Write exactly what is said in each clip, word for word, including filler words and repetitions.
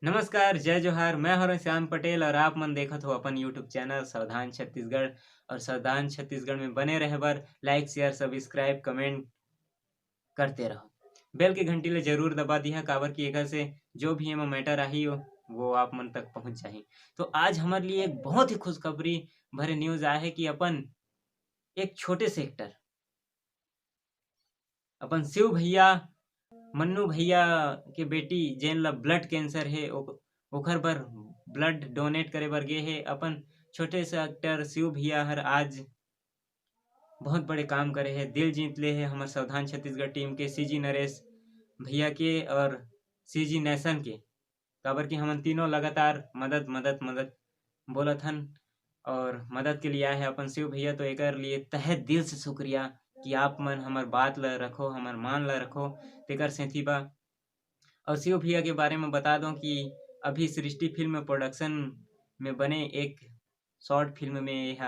नमस्कार, जय जोहार, मैं हरों श्याम पटेल और आप मन देखत हो अपन YouTube चैनल सावधान छत्तीसगढ़। और सावधान छत्तीसगढ़ में बने रहे बर like, share, subscribe, comment करते रहो। बेल के घंटी ले जरूर दबा दिहा, काबर कि एकर से जो भी एमा मैटर आही, वो, वो आप मन तक पहुंच जाही। तो आज हमारे लिए एक बहुत ही खुशखबरी भरे न्यूज आए है कि अपन एक छोटे से एक्टर, अपन शिव भैया, मन्नू भैया के बेटी, जेन ला ब्लड कैंसर है, ओ-, ओखर बर ब्लड डोनेट करे बर गे है। अपन छोटे से एक्टर शिव भैया हर आज बहुत बड़े काम करे है, दिल जीत ले है हमर सावधान छत्तीसगढ़ टीम के, सीजी नरेश भैया के और सीजी नेशन के, काबर कि हमन तीनों लगातार मदद, मदद, मदद बोलत हन और मदद के लिए आए है अपन शिव भैया। तो एकर लिए तहे दिल से शुक्रिया कि आप मन हमर बात ल रखो, हमर मान ल रखो, तेकर सेती बा। और शिव भैया के बारे में बता दो कि अभी सृष्टि फिल्म प्रोडक्शन में बने एक शॉर्ट फिल्म में यह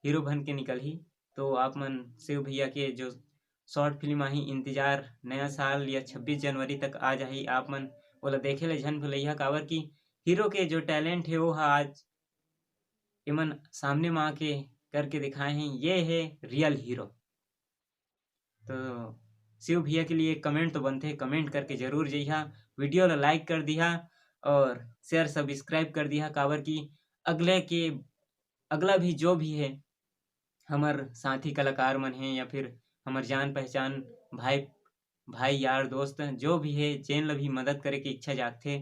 हीरो बन के निकलही। तो आप मन शिव भैया के जो शॉर्ट फिल्म आही इंतजार, नया साल या छब्बीस जनवरी तक आ जाही, आप मन ओला देखे ले झन भुलैया, काबर कि हीरो के जो टैलेंट है वो ह आज एमन सामने में आके करके दिखाए हैं। ये है रियल हीरो। तो शिव भैया के लिए कमेंट तो बनते, कमेंट करके जरूर जइहा, वीडियो ला लाइक कर दिहा और शेयर सब्सक्राइब कर दिहा, काबर कि अगले के, अगला भी जो भी है हमर साथी कलाकार मन है या फिर हमर जान पहचान भाई, भाई यार दोस्त जो भी है, जेन ला भी मदद करे के इच्छा जागथे,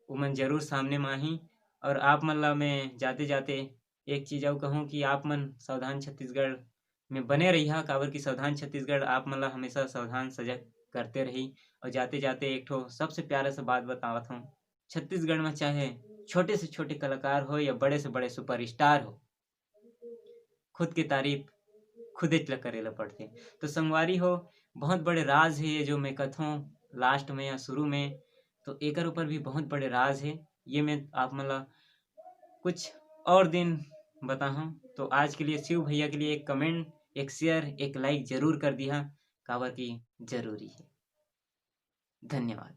उमन जरूर सामने में आही। और आप मन ला मैं जाते जाते एक चीज अउ कहूँ कि आप मन सावधान छत्तीसगढ़ में बने रहिहा, काबर कि सावधान छत्तीसगढ़ आप मन ला हमेशा सावधान सजग करते रही। और जाते जाते एक ठो सबसे प्यारा सा बात बतावत हूँ, छत्तीसगढ़ में चाहे छोटे से छोटे कलाकार हो या बड़े से बड़े सुपरस्टार हो, खुद की तारीफ खुदे च ला करे ला पड़थे। तो संगवारी हो, बहुत बड़े राज है ये जो मैं कथों लास्ट में या शुरू में, तो एकर ऊपर भी बहुत बड़े राज है, ये मैं आप मन ला कुछ और दिन बताहूँ। तो आज के लिए शिव भैया के लिए एक कमेंट, एक शेयर, एक लाइक जरूर कर दिहा, काबर की जरूरी है। धन्यवाद।